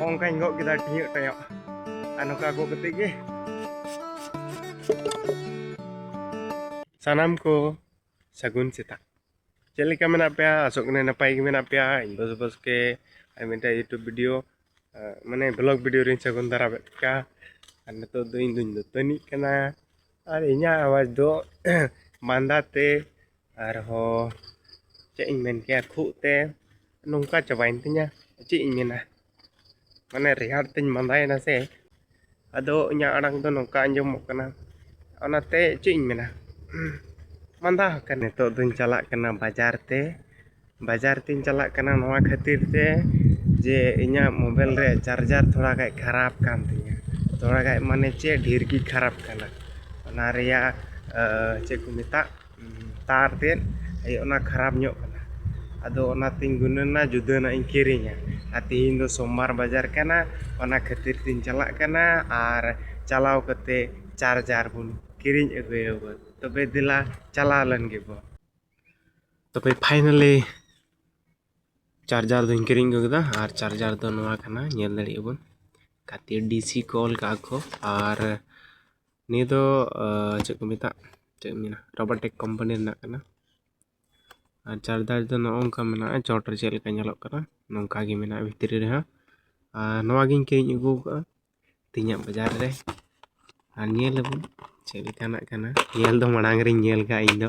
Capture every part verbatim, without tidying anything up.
ᱚᱱᱠᱟᱧ ᱜᱚᱜ ᱠᱮᱫᱟ ᱴᱤᱭᱟᱹᱜ ᱴᱟᱭᱚᱜ᱾ ᱟᱨ ᱱᱚᱝᱠᱟ ᱜᱚᱜ ᱠᱟᱛᱮ ᱜᱮ ᱥᱟᱱᱟᱢ ᱠᱚ ᱥᱟᱹᱜᱩᱱ ᱥᱮᱛᱟᱜ᱾ ᱪᱮᱫ ᱞᱮᱠᱟ ᱢᱮᱱᱟᱜ ᱯᱮᱭᱟ? ᱟᱥᱚᱜ ᱠᱟᱹᱱᱟᱹᱧ ᱱᱟᱯᱟᱭ ᱜᱮ ᱢᱮᱱᱟᱜ ᱯᱮᱭᱟ᱾ ᱤᱧ ᱵᱚᱥ ᱵᱚᱥ ᱜᱮ ᱟᱨ ᱢᱤᱫᱴᱟᱝ YouTube video, ᱢᱟᱱᱮ vlog video ᱨᱤᱧ ᱥᱟᱹᱜᱩᱱ ᱫᱟᱨᱟᱢᱮᱫ ᱯᱮᱭᱟ᱾ ᱟᱨ ᱱᱤᱛᱚᱜ ᱫᱚ ᱤᱧ ᱫᱩᱧ ᱫᱟᱹᱛᱟᱹᱱᱤᱜ ᱠᱟᱱᱟ᱾ ᱟᱨ ᱤᱧᱟᱹᱜ ᱟᱣᱟᱡᱽ ᱫᱚ ᱢᱟᱸᱫᱟ ᱛᱮ ᱟᱨᱦᱚᱸ ᱪᱮᱫ ᱤᱧ ᱢᱮᱱ ᱠᱮᱭᱟ, ᱠᱷᱩᱜ ᱛᱮ ᱱᱚᱝᱠᱟ ᱪᱟᱵᱟᱭᱮᱱ ᱛᱤᱧᱟ᱾ ᱪᱮᱫ ᱤᱧ ᱢᱮᱱᱟ, ᱢᱟᱱᱮ ᱨᱮᱭᱟᱲ ᱛᱤᱧ ᱢᱟᱸᱫᱟᱭᱮᱱᱟ ᱥᱮ, ᱟᱫᱚ ᱤᱧᱟᱹᱜ ᱟᱲᱟᱝ ᱫᱚ ᱱᱚᱝᱠᱟ ᱟᱸᱡᱚᱢᱚᱜ ᱠᱟᱱᱟ᱾ ᱚᱱᱟᱛᱮ ᱪᱮᱫ ᱤᱧ ᱢᱮᱱᱟ, ᱢᱟᱸᱫᱟ ᱟᱠᱟᱱ᱾ ᱱᱤᱛᱚᱜ ᱫᱚᱧ ᱪᱟᱞᱟᱜ ᱠᱟᱱᱟ ᱵᱟᱡᱟᱨ ᱛᱮ᱾ ᱵᱟᱡᱟᱨ ᱛᱤᱧ ᱪᱟᱞᱟᱜ ᱠᱟᱱᱟ ᱱᱚᱣᱟ ᱠᱷᱟᱹᱛᱤᱨ ᱛᱮ ᱡᱮ ᱤᱧᱟᱹᱜ mobile ᱨᱮ charger ᱛᱷᱚᱲᱟ ᱜᱟᱡ ᱠᱷᱟᱨᱟᱯ ᱠᱟᱱ ᱛᱤᱧᱟᱹ᱾ ᱛᱷᱚᱲᱟ ᱜᱟᱡ ᱢᱟᱱᱮ ᱪᱮᱫ, ᱰᱷᱮᱨ ᱜᱮ ᱠᱷᱟᱨᱟᱯ ᱠᱟᱱᱟ᱾ ᱚᱱᱟ ᱨᱮᱭᱟᱜ, ᱟᱸ, ᱪᱮᱫ ᱠᱚ ᱢᱮᱛᱟᱜ, ᱩᱸ, ᱛᱟᱨ ᱛᱮᱫ, ᱮᱭ, ᱚᱱᱟ ᱠᱷᱟᱨᱟᱯ ᱧᱚᱜ ᱠᱟᱱᱟ᱾ ᱟᱫᱚ ᱚᱱᱟᱛᱤᱧ ᱜᱩᱱᱟᱹᱱᱟ ᱡᱩᱫᱟᱹᱱᱟᱜ ᱤᱧ ᱠᱤᱨᱤᱧᱟ᱾ ᱟᱨ ᱛᱮᱦᱮᱧ ᱫᱚ ᱥᱳᱢᱵᱟᱨ ᱵᱟᱡᱟᱨ ᱠᱟᱱᱟ, ᱚᱱᱟ ᱠᱷᱟᱹᱛᱤᱨ ᱛᱤᱧ ᱪᱟᱞᱟᱜ ᱠᱟᱱᱟ᱾ ᱟᱨ ᱪᱟᱞᱟᱣ ᱠᱟᱛᱮ charger ᱵᱚᱱ ᱠᱤᱨᱤᱧ ᱟᱹᱜᱩᱭᱟᱵᱚᱱ᱾ ᱛᱚᱵᱮ ᱫᱮᱞᱟ ᱪᱟᱞᱟᱣ ᱞᱮᱱ ᱜᱮᱵᱚᱱ᱾ ᱛᱚᱵᱮ finally charger ᱫᱚᱧ ᱠᱤᱨᱤᱧ ᱟᱹᱜᱩ ᱠᱮᱫᱟ᱾ ᱟᱨ charger ᱫᱚ ᱱᱚᱣᱟ ᱠᱟᱱᱟ, ᱧᱮᱞ ᱫᱟᱲᱮᱭᱟᱜ ᱵᱚᱱ ᱠᱟᱛᱮ DC ᱠᱚ ᱚᱞ ᱠᱟᱜᱼᱟ ᱠᱚ᱾ ᱟᱨ ᱱᱤᱭᱟᱹ ᱫᱚ, ᱟᱸ, ᱪᱮᱫ ᱠᱚ ᱢᱮᱛᱟᱜ, ᱪᱮᱫ ᱮᱢ ᱢᱮᱱᱟ, Robotech company ᱨᱮᱱᱟᱜ ᱠᱟᱱᱟ᱾ ᱟᱨ charger ᱫᱚ ᱱᱚᱜᱼᱚ ᱱᱚᱝᱠᱟ ᱢᱮᱱᱟᱜᱼᱟ, ᱪᱚᱴ ᱨᱮ ᱪᱮᱫ ᱞᱮᱠᱟ ᱧᱮᱞᱚᱜ ᱠᱟᱱᱟ, ᱱᱚᱝᱠᱟ ᱜᱮ ᱢᱮᱱᱟᱜᱼᱟ ᱵᱷᱤᱛᱨᱤ ᱨᱮᱦᱚᱸ᱾ ᱟᱨ ᱱᱚᱣᱟ ᱜᱤᱧ ᱠᱤᱨᱤᱧ ᱟᱹᱜᱩ ᱟᱠᱟᱫᱼᱟ ᱛᱮᱦᱮᱧᱟᱜ ᱵᱟᱡᱟᱨ ᱨᱮ᱾ ᱟᱨ ᱧᱮᱞ ᱟᱵᱚᱱ ᱪᱮᱫ ᱞᱮᱠᱟᱱᱟᱜ ᱠᱟᱱᱟ᱾ ᱧᱮᱞ ᱫᱚ ᱢᱟᱲᱟᱝ ᱨᱤᱧ ᱧᱮᱞ ᱠᱟᱜᱼᱟ ᱤᱧ ᱫᱚ,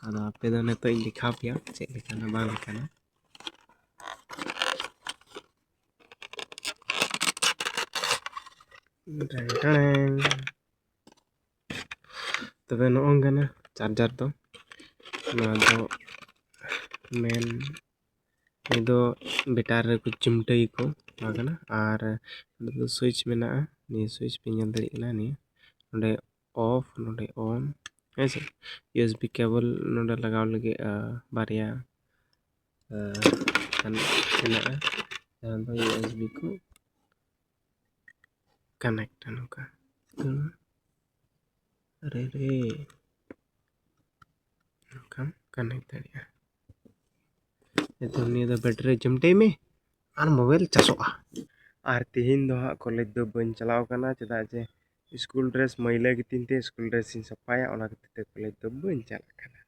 ᱟᱫᱚ ᱟᱯᱮ ᱫᱚ ᱱᱤᱛᱚᱜ ᱤᱧ ᱫᱮᱠᱷᱟᱣ ᱯᱮᱭᱟ ᱪᱮᱫ ᱞᱮᱠᱟᱱᱟ ᱵᱟᱝ ᱞᱮᱠᱟᱱᱟ᱾ ᱴᱮᱝ ᱴᱮᱝ᱾ ᱛᱚᱵᱮ ᱱᱚᱜᱼᱚ ᱱᱚᱝᱠᱟᱱᱟ charger ᱫᱚ᱾ ᱱᱚᱣᱟ ᱫᱚ main, ᱱᱤᱭᱟᱹ ᱫᱚ battery ᱨᱮᱠᱚ ᱪᱤᱢᱴᱟᱹᱭᱟᱠᱚ, ᱱᱚᱣᱟ ᱠᱟᱱᱟ᱾ ᱟᱨ ᱱᱚᱸᱰᱮ ᱫᱚ switch ᱢᱮᱱᱟᱜᱼᱟ, ᱱᱤᱭᱟᱹ switch ᱯᱮ ᱧᱮᱞ ᱫᱟᱲᱮᱭᱟᱜ ᱠᱟᱱᱟ, ᱱᱤᱭᱟᱹ ᱱᱚᱸᱰᱮ off, ᱱᱚᱸᱰᱮ on, ᱦᱮᱸ ᱥᱮ? USB cable ᱱᱚᱸᱰᱮ ᱞᱟᱜᱟᱣ ᱞᱟᱹᱜᱤᱫ, ᱟ, ᱵᱟᱨᱭᱟ, ᱟ, ᱠᱟᱱ-, ᱢᱮᱱᱟᱜᱼᱟ, ᱡᱟᱦᱟᱸ ᱫᱚ USB ᱠᱚ connect ᱟ ᱱᱚᱝᱠᱟ᱾ ᱨᱮ ᱨᱮ ᱱᱚᱝᱠᱟᱢ connect ᱫᱟᱲᱮᱭᱟᱜᱼᱟ᱾ ᱱᱤᱛᱚᱜ ᱱᱤᱭᱟᱹ ᱫᱚ battery ᱪᱤᱢᱴᱟᱹᱭ ᱢᱮ ᱟᱨ mobile ᱪᱟᱥᱚᱜᱼᱟ᱾ ᱟᱨ ᱛᱤᱦᱤᱧ ᱫᱚ ᱦᱟᱸᱜ ᱠᱚᱞᱮᱡᱽ ᱫᱚ ᱵᱟᱹᱧ ᱪᱟᱞᱟᱣ ᱠᱟᱱᱟ, ᱪᱮᱫᱟᱜ ᱡᱮ ᱥᱠᱩᱞ ᱰᱨᱮᱥ ᱢᱟᱹᱭᱞᱟᱹ ᱜᱮᱛᱤᱧ ᱛᱮ ᱥᱠᱩᱞ ᱰᱨᱮᱥ ᱤᱧ ᱥᱟᱯᱷᱟᱭᱟ, ᱚᱱᱟ ᱠᱷᱟᱹᱛᱤᱨ ᱛᱮ ᱠᱚᱞᱮᱡᱽ ᱫᱚ ᱵᱟᱹᱧ ᱪᱟᱞᱟᱜ ᱠᱟᱱᱟ᱾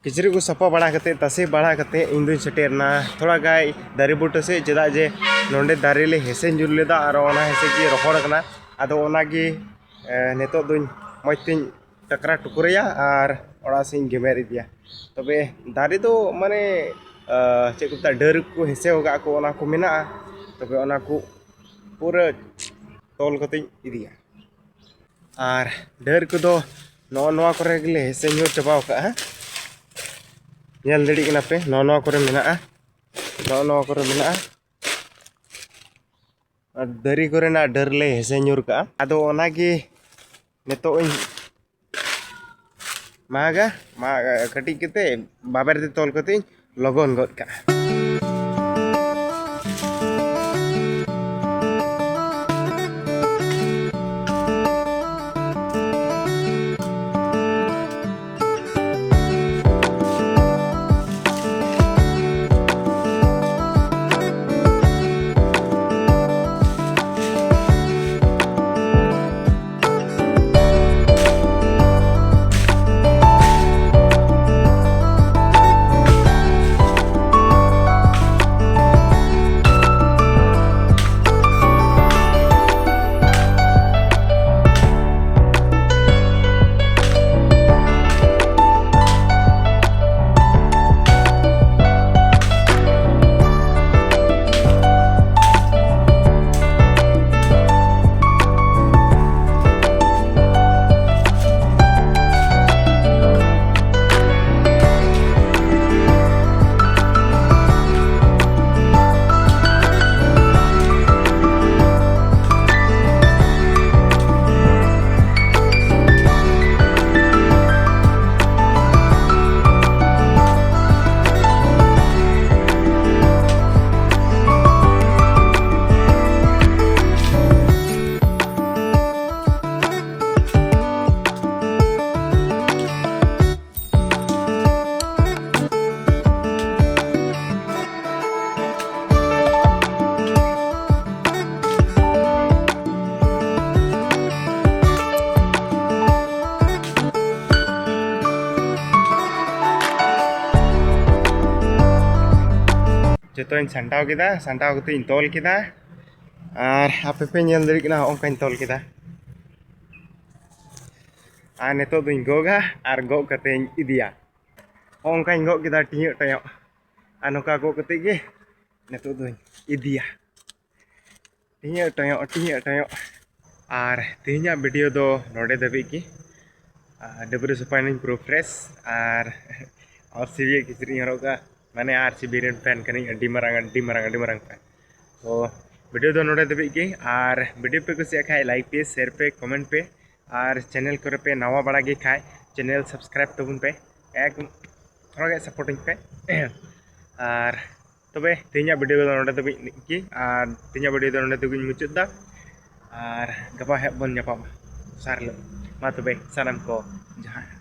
ᱠᱤᱪᱨᱤᱡ ᱠᱚ ᱥᱟᱯᱷᱟ ᱵᱟᱲᱟ ᱠᱟᱛᱮᱫ, ᱛᱟᱥᱮ ᱵᱟᱲᱟ ᱠᱟᱛᱮᱫ, ᱤᱧ ᱫᱩᱧ ᱥᱮᱴᱮᱨ ᱮᱱᱟ ᱛᱷᱚᱲᱟ ᱜᱟᱱ ᱫᱟᱨᱮ ᱵᱩᱴᱟᱹ ᱥᱮᱫ, ᱪᱮᱫᱟᱜ ᱡᱮ ᱱᱚᱸᱰᱮ ᱫᱟᱨᱮ ᱞᱮ ᱦᱮᱸᱥᱮ ᱧᱩᱨ ᱞᱮᱫᱟ ᱟᱨ ᱚᱱᱟ ᱦᱮᱸᱥᱮ ᱜᱮ ᱨᱚᱦᱚᱲ ᱠᱟᱱᱟ᱾ ᱟᱫᱚ ᱚᱱᱟᱜᱮ, ᱮ, ᱱᱤᱛᱚᱜ ᱫᱚᱧ ᱢᱚᱡᱽ ᱛᱮᱧ ᱴᱟᱠᱨᱟ ᱴᱩᱠᱨᱟᱹᱭᱟ ᱟᱨ ᱚᱲᱟᱜ ᱥᱮᱫ ᱤᱧ ᱜᱮᱢᱮᱨ ᱤᱫᱤᱭᱟ᱾ ᱛᱚᱵᱮ ᱫᱟᱨᱮ ᱫᱚ ᱢᱟᱱᱮ, ᱮ, ᱪᱮᱫ ᱠᱚ ᱢᱮᱛᱟᱜᱼᱟ, ᱰᱟᱹᱨ ᱠᱚ ᱦᱮᱸᱥᱮ ᱟᱠᱟᱫ ᱠᱚ, ᱚᱱᱟ ᱠᱚ ᱢᱮᱱᱟᱜᱼᱟ᱾ ᱛᱚᱵᱮ ᱚᱱᱟ ᱠᱚ ᱯᱩᱨᱟᱹ ᱛᱚᱞ ᱠᱟᱛᱮᱧ ᱤᱫᱤᱭᱟ᱾ ᱟᱨ ᱰᱟᱹᱨ ᱠᱚᱫᱚ ᱱᱚᱜᱼᱚ ᱱᱚᱣᱟ ᱠᱚᱨᱮ ᱜᱮᱞᱮ ᱦᱮᱸᱥᱮ ᱧᱩᱨ ᱪᱟᱵᱟᱣ ᱠᱟᱜᱼᱟ᱾ ᱧᱮᱞ ᱫᱟᱲᱮᱭᱟᱜ ᱠᱟᱱᱟ ᱯᱮ, ᱱᱚᱜᱼᱚ ᱱᱚᱣᱟ ᱠᱚᱨᱮ ᱢᱮᱱᱟᱜᱼᱟ, ᱱᱚᱜᱼᱚ ᱱᱚᱣᱟ ᱠᱚᱨᱮ ᱢᱮᱱᱟᱜᱼᱟ᱾ ᱟᱨ ᱫᱟᱨᱮ ᱠᱚᱨᱮᱱᱟᱜ ᱰᱟᱹᱨ ᱞᱮ ᱦᱮᱸᱥᱮ ᱧᱩᱨ ᱠᱟᱜᱼᱟ᱾ ᱟᱫᱚ ᱚᱱᱟᱜᱮ ᱱᱤᱛᱚᱜ ᱤᱧ ᱢᱟᱜᱟ, ᱢᱟᱜ ᱠᱟᱹᱴᱤᱡ ᱠᱟᱛᱮ ᱵᱟᱵᱮᱨ ᱛᱮ ᱛᱚᱞ ᱠᱟᱛᱮᱧ ᱞᱚᱜᱚᱱ ᱜᱚᱫ ᱠᱟᱜᱼᱟ᱾ ᱡᱚᱛᱚᱧ ᱥᱟᱢᱴᱟᱣ ᱠᱮᱫᱟ, ᱥᱟᱢᱴᱟᱣ ᱠᱟᱛᱮ ᱤᱧ ᱛᱚᱞ ᱠᱮᱫᱟ᱾ ᱟᱨ ᱟᱯᱮ ᱯᱮ ᱧᱮᱞ ᱫᱟᱲᱮᱭᱟᱜ ᱠᱟᱱᱟ, ᱦᱚᱸᱜᱼᱚ ᱱᱚᱝᱠᱟᱧ ᱛᱚᱞ ᱠᱮᱫᱟ᱾ ᱟᱨ ᱱᱤᱛᱚᱜ ᱫᱚᱧ ᱜᱚᱜᱟ, ᱟᱨ ᱜᱚᱜ ᱠᱟᱛᱮᱧ ᱤᱫᱤᱭᱟ᱾ ᱦᱚᱸᱜᱼᱚ ᱱᱚᱝᱠᱟᱧ ᱜᱚᱜ ᱠᱮᱫᱟ, ᱴᱤᱧᱟᱹᱜ ᱴᱚᱭᱚᱜ᱾ ᱟᱨ ᱱᱚᱝᱠᱟ ᱜᱚᱜ ᱠᱟᱛᱮ ᱜᱮ ᱱᱤᱛᱚᱜ ᱫᱚᱧ ᱤᱫᱤᱭᱟ᱾ ᱴᱤᱧᱟᱹᱜ ᱴᱚᱭᱚᱜ, ᱴᱤᱧᱟᱹᱜ ᱴᱚᱭᱚᱜ᱾ ᱟᱨ ᱛᱮᱦᱮᱧᱟᱜ ᱵᱷᱤᱰᱤᱭᱳ ᱫᱚ ᱱᱚᱰᱮ ᱫᱷᱟᱹᱵᱤᱡ ᱜᱮ᱾ ᱟᱨ ᱰᱟᱹᱵᱽᱨᱟᱹ ᱥᱟᱯᱷᱟᱭᱮᱱᱟᱹᱧ ᱯᱩᱨᱟᱹ ᱯᱷᱨᱮᱥ, ᱟᱨ ᱟᱨ ᱥᱤ ᱵᱤ ᱟᱜ ᱠᱤᱪᱨᱤᱡ ᱤᱧ ᱦᱚᱨᱚᱜ ᱠᱟᱜᱼᱟ᱾ ᱢᱟᱱᱮ ᱟᱨ ᱥᱤ ᱵᱤ ᱨᱮᱱ ᱯᱷᱮᱱ ᱠᱟᱹᱱᱟᱹᱧ, ᱟᱹᱰᱤ ᱢᱟᱨᱟᱝ, ᱟᱹᱰᱤ ᱢᱟᱨᱟᱝ, ᱟᱹᱰᱤ ᱢᱟᱨᱟᱝ ᱯᱷᱮᱱ᱾ ᱛᱚ ᱵᱷᱤᱰᱤᱭᱳ ᱫᱚ ᱱᱚᱰᱮ ᱫᱷᱟᱹᱵᱤᱡ ᱜᱮ, ᱟᱨ ᱵᱷᱤᱰᱤᱭᱳ ᱯᱮ ᱠᱩᱥᱤᱭᱟᱜ ᱠᱷᱟᱡ ᱞᱟᱭᱤᱠ ᱯᱮ, ᱥᱮᱭᱟᱨ ᱯᱮ, ᱠᱚᱢᱮᱱᱴ ᱯᱮ, ᱟᱨ ᱪᱮᱱᱮᱞ ᱠᱚᱨᱮ ᱯᱮ ᱱᱟᱣᱟ ᱵᱟᱲᱟ ᱜᱮ ᱠᱷᱟᱡ ᱪᱮᱱᱮᱞ ᱥᱟᱵᱥᱠᱨᱟᱭᱤᱵ ᱛᱟᱵᱚᱱ ᱯᱮ, ᱮᱠ ᱛᱷᱚᱲᱟ ᱜᱮ ᱥᱟᱯᱳᱨᱴᱤᱧ ᱯᱮ᱾ ᱟᱨ ᱛᱚᱵᱮ ᱛᱮᱦᱮᱧᱟᱜ ᱵᱷᱤᱰᱤᱭᱳ ᱫᱚ ᱱᱚᱰᱮ ᱫᱷᱟᱹᱵᱤᱡ ᱜᱮ, ᱟᱨ ᱛᱮᱦᱮᱧᱟᱜ ᱵᱷᱤᱰᱤᱭᱳ ᱫᱚ ᱱᱚᱰᱮ ᱫᱷᱟᱹᱵᱤᱡ ᱤᱧ ᱢᱩᱪᱟᱹᱫ ᱫᱟ᱾ ᱟᱨ ᱜᱟᱯᱟ ᱦᱟᱸᱜ ᱵᱚᱱ ᱧᱟᱯᱟᱢᱟ ᱫᱚᱥᱟᱨ ᱦᱤᱞᱳᱜ᱾ ᱢᱟ ᱛᱚᱵᱮ ᱥᱟᱱᱟᱢ ᱠᱚ ᱡᱚᱦᱟᱨ᱾